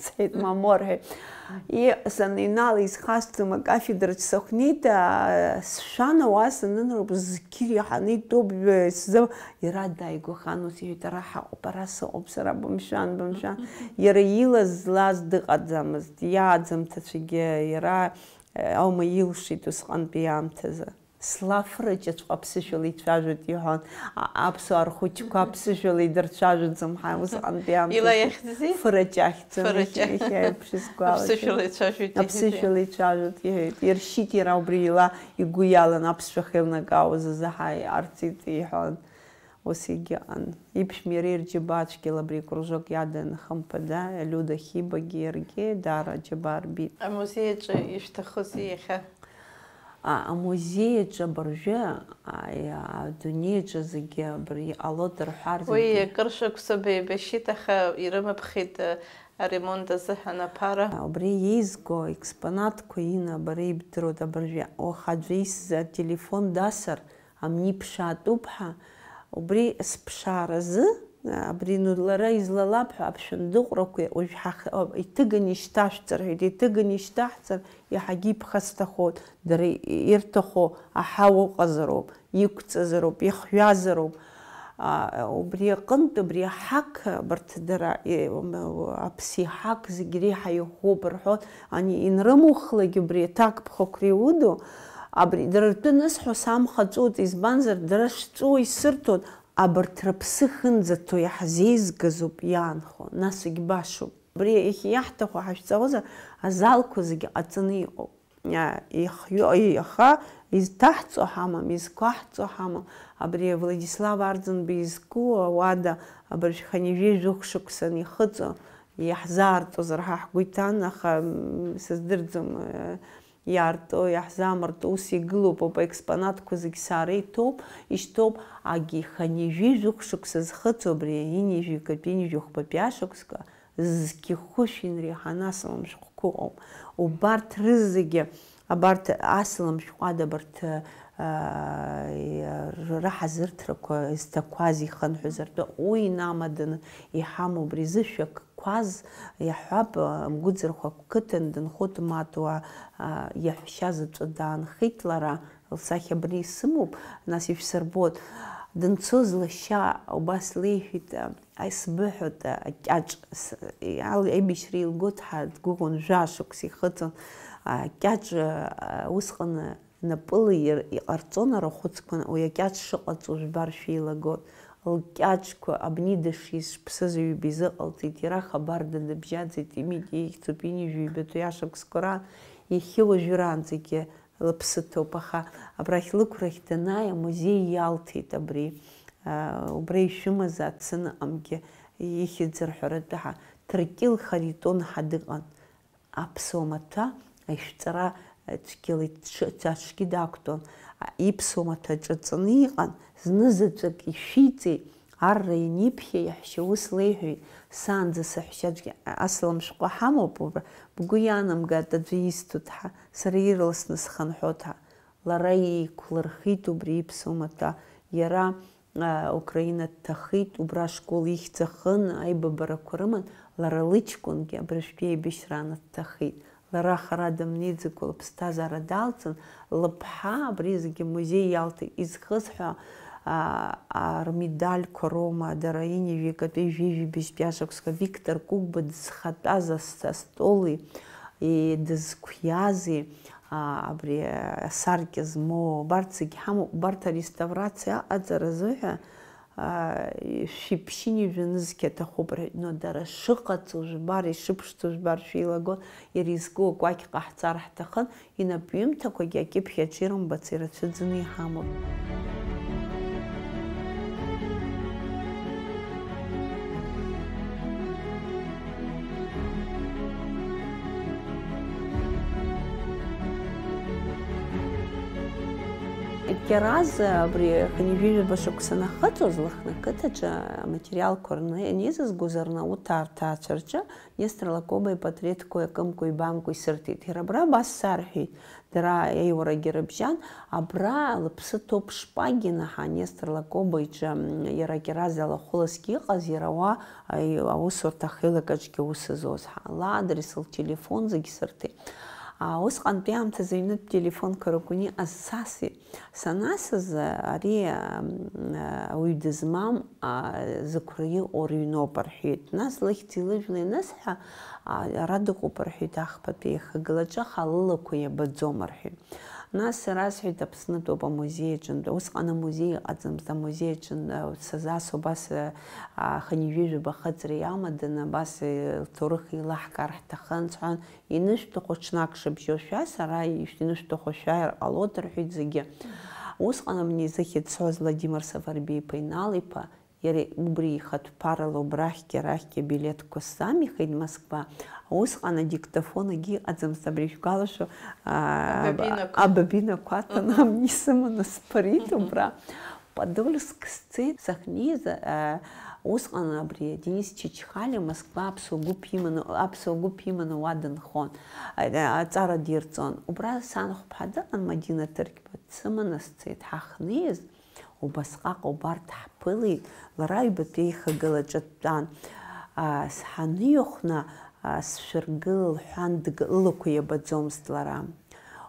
сҳәеит, мамоу, рҳәеит. И саныҩнала исхасҵом, акафедраҿ сахәнеит, сшәан, ауаа саныныруп, зқьыр иаҳаны итәоуп, сзы, иара дааигәахан, ус иҳәеит, ара ҳаҟоуп, ара сыҟоуп сара, бымшәан, бымшәан. Иара илаз злаз дыҟаӡамызт, иааӡамҭацәагьы иара аума илшеит усҟантәи аамҭазы. Сла фыракьаҵәҟьа аԥсышәала ицәажәоит, иҳәон. А-, аԥсуаа рхәыҷқәа аԥсышәала идырцәажәаӡом ҳәа усҟантәи аамҭазы. Ила иахьӡзи? Фыракьахьӡын, Фыракьа. Иахьа, иахьа еиԥш исгәалашәоит. Аԥсышәала ицәажәоит, иҳәеит. Аԥсышәала ицәажәоит, иҳәеит. Иршьит иара убри ила, игәы иалан аԥсшәа ахьеилнакаауаз азы ҳа-, арҵеит, иҳәон. Ус егьыҟан. Иԥшәма иара ирџьабаа цәгьала абри акружок иадын, хымԥада, Лиуда Хибагьы иаргьы даара аџьабаа рбеит. Амузеи аҿы ишәҭахызи иахьа? А, амузеи аҿы абыржәы, а, иа-, адунеи аҿы зегьы абри иҟалоит рҳәар, уи зегьы акыр шықәса беибашьит, аха ирымаԥхеит, а, аремонт азыҳәан аԥара. Убри еизго експонатқәа ина бара ибдыруеит абыржәы. Уаха аӡәы исз ателефон дасыр, амни ԥшаатәуп ҳәа. Убри сԥшааразы, абри ну лара излалап ҳәа аԥшәындыҟәрақәа уажә ҳах-, иҭыганы ишьҭашәҵар ҳәа, иҭыганы ишьҭаҳҵар, иаҳагьы иԥхасҭахоит, дара ирҭаху аҳауа ыҟазароуп, иқәҵазароуп, ихҩазароуп. А, убри аҟынтә, абри аҳақ, абарҭ дара, е, м, аԥси ҳақ зегь реиҳа иӷәӷәоуп рҳәоит, ани инрымухлакь убри аҭакԥхықәра иуду, абри дара ртәы анысҳәо самхаҵәоит, избанзар, дара шҵәуо исырҭоит, абарҭ рыԥсы ахьынӡаҭоу иаҳзеизгазоуп иаанхо, нас егьбашоуп. Абри иахьа иаҳҭаху ҳашәҵаозар, азалқәа зегьы ҟаҵаны иҟоуп. А, ихҩо, и-, аха изҭаҳҵо ҳамам, изқәаҳҵо ҳамам. Абри Владислав Арӡынба изку ауада абыржә хынҩажәи жәохә шықәсан ихыҵуа, иаҳзаартозар ҳа ҳгәы иҭан, аха, м, сыздырӡом, э, иаарту, иаҳзамырту, ус игылоуп, ауп, аекспонатқәа зегь саара иҭоуп, ишьҭоуп, агьи хынҩажәи жәохә шықәса зхыҵуа абри ҩынҩажәи жәохәбатәи ашықәсқәа, зқьы хәышә инреиҳаны асалам шәҟәқәа ыҟоуп. Убарҭ рызегьы, абарҭ асалам шәҟәада абарҭ, аа, раҳазырҭрақәа зҭақәаз ихынҳәыз ртәы, уи инамаданы иҳамоу убри зышәа кқәаз, иаҳҳәап, Мгәыӡырхәа қыҭан дынхо дматуа, аа, иаҳәшьа заҵәы даанхеит лара, лсахьа абри исымоуп, нас ишәсырбот. Данцоз лашьа убас леиҳәеит, Исбыҳәоит, акьаҿ, с-, ал-, аибашьра илгоит ҳәа дгәыӷуан, жәа шықәса ихыҵуан. Акьаҿ, а, усҟан напыла ир-, иҟарҵон арахәыцқәа, уи акьаҿ шыҟаҵо жәбар шәеилагоит. Лкьаҿқәа абни дышизԥсыз ҩба изыҟалҵеит, иара хабарда дыбжьаӡит, имит ихьӡуп, ҩынҩажәи жәбатәи ашықәсқәа раан, иахьа уажәраанӡагьы лыԥсы ҭоуп, аха абрахь лықәрахь данааи, амузеи иалҭеит абри. Убра ишәымаз ацын амгьы ихьӡ рҳәаратәы ҳа Ҭыркьыл Харитон ҳа дыҟан. Аԥсуа маҭәа ашәҵара цәгьала иҽы-, аҽгьы дақәтәон. Иԥсуа маҭәа ҿаҵаны иҟан, знызаҵәык ишәиҵеит, арра ианиԥхьа иаҳәшьа ус леиҳәеит, саанӡа саҳәшьа аӡәгьы, асалам шәҟәы ҳамоуп, убра бгәы иаанамгааит аӡәы исҭоит ҳәа, сара ирласны схынҳәуеит ҳәа. Лара еиқәлырхит убри иԥсуа маҭәа, иара Украина дҭахеит, убра ашкол ихьӡ ахын, аибабарақәа рыман, лара лыҷкәынгьы абыржәтәи аибашьраан дҭахеит. Лара ахара дамнеиӡакәа лыԥсҭазаара далҵын, лыԥҳа абри зегьы музеи иалҭеит. Изхысҳәа, а, а, рмедальқәа роума, дара ҩынҩажәи акатәи жәаҩа быжьтәи ашықәсқәа Виктор Кәыкәба дызхатәаз ас-, астоли, и-, дызқәиази, а, абри асаркьа змоу, убарҭ зегь ҳамоуп, убарҭ ареставрациа аҟаҵара азыҳәа, а, шәиԥшьыни жәанызқьи аҭахуп рҳәеит, но дара шыҟаҵоу жәбар, ишыԥшӡоу жәбар шәеилагон, иара изку акәакь ҟаҳҵар ҳҭахын, инапҩымҭақәагьы акьыԥхь аҿы ирымбац, ирацәаӡаны иҳамоуп. Кьараз абри хынҩажәижәаба шықәса нахыҵуаз Лыхны ақыҭаҿы аматериалқәа рны ианеизызгоз Арнаут аҭаацәа рҿы Нестор Лакоба ипатреҭқәа акымкәа-ибамкәа исырҭеит. Иара абра абас сарҳәеит, дара аиуарагьы рыбжьан, абра лыԥсы ҭоуп Шпагина ҳәа Нестор Лакоба иҿы, м, иара Кьараз алахәыласгьы иҟаз, иара уа, аи-, аусурҭа ахеилакаҿгьы аус зуаз ҳәа. Лаадрес, лтелефон зегь сырҭеит. А, усҟантәи аамҭазы аҩнытә телефонқәа ракәын иҟаз, сасит. Санасыз, ари, м, ауаҩ дызмам, а, зықәра иҟоу рыҩноуп рҳәеит. Нас лыхьӡи лыжәлеи анысҳәа, а, ара дыҟоуп рҳәеит ахԥатәи аихагылаҿы, аха лылақәа иабаӡом рҳәеит. Нас расҳәеит, Аԥснытәоуп амузеи аҿынтә. Усҟан амузеи ыҟаӡамызт, амузеи аҿынтә, а, сазасуа абас, а, хынҩажәижәаба ахыҵра иамаданы, абас, а, лҭоурых еилаҳкаар ҳҭахын, сҳәан, Инышәҭаху ҽнак шыбжьоу шәа, сара ишәнышәҭаху шәааир ҟалоит, рҳәеит зегьы. Усҟан абни зыхьӡ сҳәоз Владимир Сафарбеи-иԥа Инал-иԥа, иара убри ихатә ԥарала убрахьгьы арахьгьы абилеҭқәа сзамихит Москва. Усҟан адиктофонгьы иҟаӡамызт, абри шәгәалашәо, аа, Абабинақәа. Абабинақәа аҭаны Мгм. Амни сыманы сԥырит Мгм. Убра. Подольск сцеит, сахьнеиз, а, усҟан абри Денис Чачхалиа Москва аԥсуа гәыԥ иманы, аԥсуа гәыԥ иманы уа дынхон, а, аҵара дирҵон. Убра санхәԥҳа дыҟан, Мадина Ҭырқьба, дсыманы сцеит. Ҳахьнеиз, убасҟак убарҭ ҳԥылеит, лара аҩбатәи аихагылаҿы дтәан. А, сҳаныҩхәна, а, сшәыргыл лҳәан, дг-, лылақәа иабаӡомызт лара.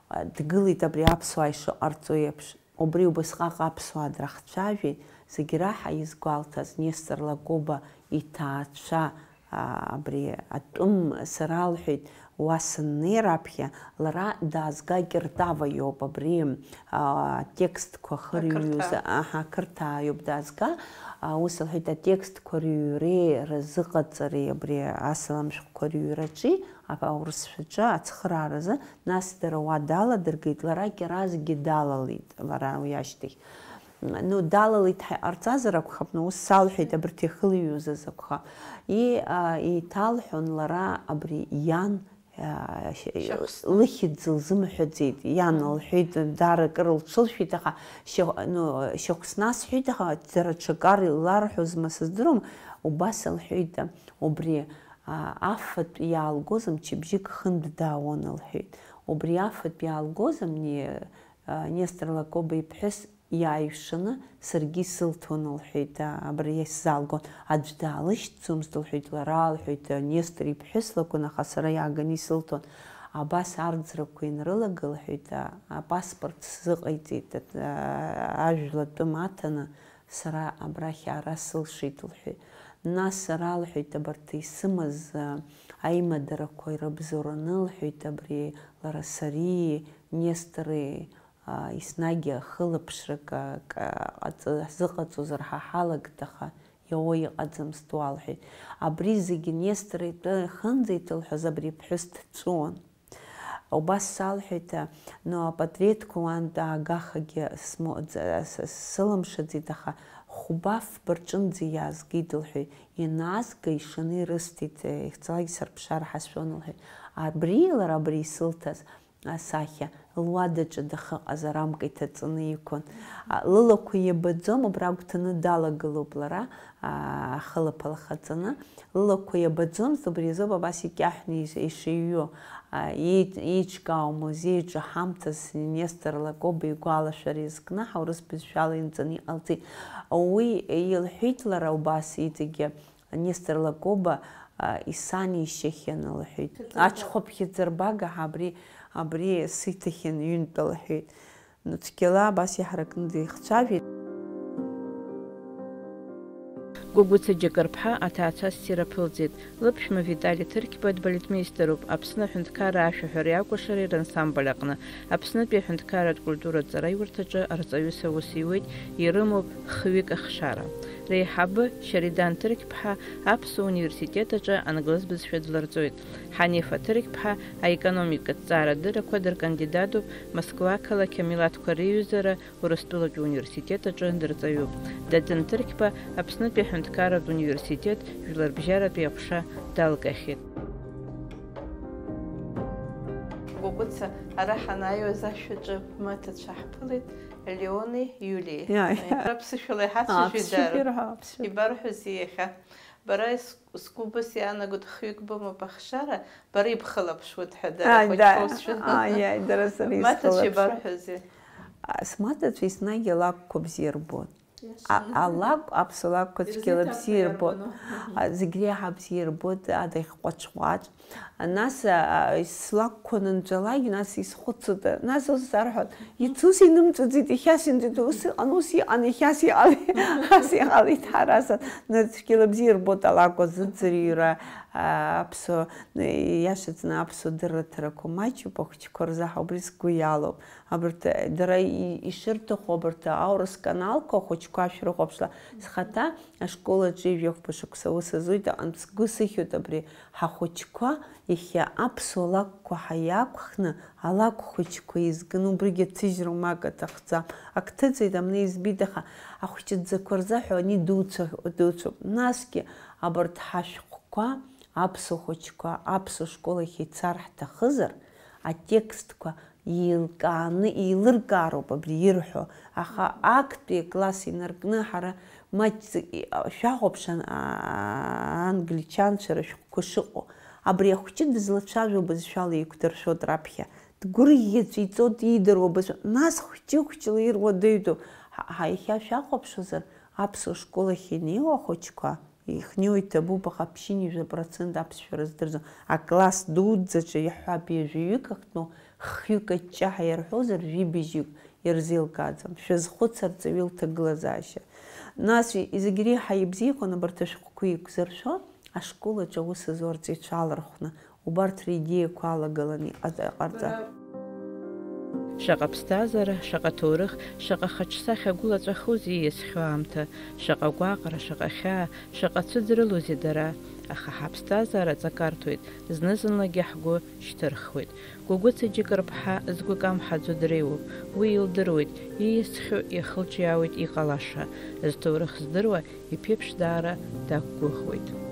А, дгылеит абри аԥсуаа ишыҟарҵо еиԥш. Убри убасҟак аԥсуаа драхцәажәеит, зегь раҳа изгәалҭаз Нестор Лакоба иҭаацәа, а, абри атәым сара лҳәеит, уа сыннеи раԥхьа, лара даазга Киртава иоуп, абри, а, атекстқәа хырҩуз, Ақырҭаа. Аҳа, ақырҭаа иоуп даазга, а, ус лҳәеит, атекстқәа рыҩреи разыҟаҵареи абри асалам шәҟәқәа рыҩраҿи, а, аурысшәаҿы ацхырааразы Нас дара уа даладыргеит, лара Кьаразгьы далалеит, лара уи ашьҭахь. Ну, далалеит ҳәа иҟарҵазар акәхап, ну, ус салҳәеит, абарҭ иахылҩуаз азакәха. И, а, еиҭалҳәон лара абри иан, а, ш-, Шьахәсна. Лыхьӡ лзымҳәаӡеит, иан Мм. Лҳәеит, даара акыр лҽылшәеит, аха шьа-, ну, Шьахәсна сҳәеит, аха дара ҽакар иларҳәозма сыздыруам, убас лҳәеит, убри, а, афатә иаалгоз мчыбжьык хынтә даауан лҳәеит. Убри афатә иаалгоз амни, а, Нестор Лакоба иԥҳәыс иааҩшаны саргьы исылҭон лҳәеит, а, абри исзаалгон. Аӡә даалышьҭӡомызт лҳәеит, лара лҳәеит, а, Нестор иԥҳәыс лакәын, аха сара иааганы исылҭон. Абас арӡрақәа ианрылага лҳәеит, а, апаспорт сзыҟаиҵеит, а, ажәлатәы маҭаны. Сара абрахь аара сылшеит, лҳәеит. Нас сара, лҳәеит, абарҭ исымаз, а, аимадарақәа ирыбзоураны, лҳәеит, абри лара сареи Нестори, а, еснагь ахылаԥшрак, а, ак-, ҟаҵа-, ҳзыҟаҵозар ҳа ҳалагт, аха иауа иҟаӡамызт уа, лҳәеит. Абри зегьы Нестор итәы ахьынӡаиҭылҳәаз абри аԥҳәыс дҵәуон. Убас салҳәеит, ну, апатреҭқәа уантә аагахагьы смоуӡа-, с-, с-, сылымшаӡеит, аха хә-, Убафба рҿынӡа иаазгеит, лҳәеит, ианаазга ишаны ирысҭеит, ихьӡалакгьы сырԥшаар ҳәа сшәон, лҳәеит. Абри, лара абри исылҭаз асахьа, луадаҿы дахьыҟаз арамка иҭаҵаны иқәын. А, лылақәа иабаӡом, абра агәҭаны далагылоуп лара, а, ахылаԥа лхаҵаны. Лылақәа иабаӡомызт, убри азоуп абас икьаҳәны иш-, ишыҩҩуа. А, еиҿ-, еиҿкаау музеиҿы ҳамҭас Нестор Лакоба игәалашәара иазкны ҳаурыс бызшәала инҵаны иҟалҵеит. Уи илҳәеит лара убас иҵегьы, Нестор Лакоба, а, исанишьахьан, лҳәеит. Аҽхәаԥхьыӡарбага ҳәа абри, абри сиҭахьан ҩынтәа, лҳәеит. Ну, цәгьала абас иаҳаракны деихцәажәеит. Гәыгәыца Џьакырԥҳа аҭаацәа ссир аԥылҵеит. Лыԥшәма Витали Ҭырқьба дбалетмеистеруп Аԥсны аҳәынҭқарра ашәаҳәареи акәашареи рансамбль аҟны. Аԥснытәи аҳәынҭқарратә культуратә ҵараиурҭаҿы арҵаҩыс аус иуеит, ирымоуп хҩык ахшара. Реиҳабы Шьаридан Ҭырқьԥҳа Аԥсуа университет аҿы англыз бызшәа длырҵоит. Ҳанифа Ҭырқьԥҳа аекономикатә ҭҵаарадыррақәа дыркандидатуп, Москва ақалақь амилаҭқәа реиҩызара Урыстәылатәи университет аҿы дырҵаҩуп. Дадын Ҭырқьба Аԥснытәи аҳәынҭқарратә университет жәларбжьаратәи аҟәша далгахьеит. Гәыгәыца, ара ҳанааиуаз ашәаҿы бмаҭацәа ҳԥылеит, Леони Иулиеи. Иа, иа. Ара ԥсышәала иҳацәажәеит. Аԥсшәа дара ирҳәо, аԥсшәа. Ибарҳәозеи иахьа? Бара ис-, сгәы убас иаанагоит, хҩык бымоуп ахшара, бара ибхылаԥшуеит ҳәа, дара, ааи, хәыҷқәа да, усшәа. Ааи, ааи, дара сара исхылаԥшуеит. Бмаҭацәа ибарҳәозеи? А, смаҭацәа еснагь алакәқәа бзиа рбон. А, алакә, аԥсуа лакәқәа цәгьала бзиа ирбоит. А, зегь реиҳа бзиа ирбоит, адагь ҟәач-ҟәач. Нас, а, слакәқәа анынҵәалак, нас исхәыцуеит. Нас ус сарҳәоит, иацы ус инымҵәаӡеит, иахьа сынҵәеит, ус иҟан, ус иҟан, иахьа ус иҟалеит, ас иҟалеит, ҳара ас. Нас цәгьала бзиа ирбоит алакәқәа зыӡырҩра, а, аԥсуа, иашаҵәҟьаны аԥсуа дырраҭарақәа маҷуп, ахәыҷқәа рзы ҳа убри сгәы иалоуп. Абарҭ, дара и-, ишырҭаху, абарҭ аурыс каналқәа ахәыҷқәа шәрыхәаԥшла, схаҭа ашкол аҿы ҩажәи хәба шықәса аус азуеит, аҟынтә сгәы сыхьуеит абри ҳахәыҷқәа иахьа аԥсуа лакәқәа ҳаиақәхны, алакә хәыҷқәа еизганы, убригьы аҭыжьра умак аҭахӡам. Ак ҭыҵуеит, амни избеит, аха ахәҷыӡақәа рзыҳәа ани дуцәа-, дуцәоуп. Насгьы абарҭ ҳашәҟәқәа, аԥсуа хәыҷқәа аԥсуа школ ахь ицар ҳҭахызар, атекстқәа еилкааны, еилыркаароуп абри ирҳәо, аха актәи акласс инаркны ҳара маҷӡак и-, шәахәаԥш ан-, а-, англичанцәа рышәҟәқәа шыҟоу. Абри ахәҷы дызлацәажәо бызшәала еиқәдыршәоит раԥхьа. Дгәырӷьаҵәа иҵоит иидыруа бызшәа. Нас хәҷы-хәҷыла ируадаҩтәуп. Ҳа, ҳа иахьа шәахәаԥшуазар, аԥсуа школ ахь инеиуа ахәыҷқәа, ихнеиуа иҭабуп, аха ԥшьынҩажәа процент аԥсшәа рыздырӡом. Акласс дуӡӡаҿы иаҳҳәап, ҩажәаҩык ахьтәоу, хҩык аҷҷаҳәа иарҳәозар, жәибжьҩык ирзеилкааӡам. Шәазхәыц арҵаҩы лҭагылазаашьа. Нас зегь реиҳа ибзиақәан абарҭ ашәҟәқәа еиқәзыршәо, ашкол аҿы аус зуа арҵаҩцәа алархәны, убарҭ ридеиақәа алагаланы иҟаҵа-, иҟарҵа. Шаҟа ԥсҭазаара, шаҟа ҭоурых, шаҟа хаҿсахьа гәылаҵәахузеи ииасхьоу аамҭа, шаҟа гәаҟра, шаҟа хьаа, шаҟа цәыӡ рылоузеи дара, аха ҳаԥсҭазаара ҵакарҭәоит, зны-зынлагьы ҳгәы шьҭырхуеит. Гәыгәыца Џьыкырԥҳа згәы камҳаӡо дреиуоуп, уи илдыруеит, ииасхьоу иахылҿиаауеит иҟалаша, зҭоурых здыруа иԥеиԥш даара дақәгәыӷуеит.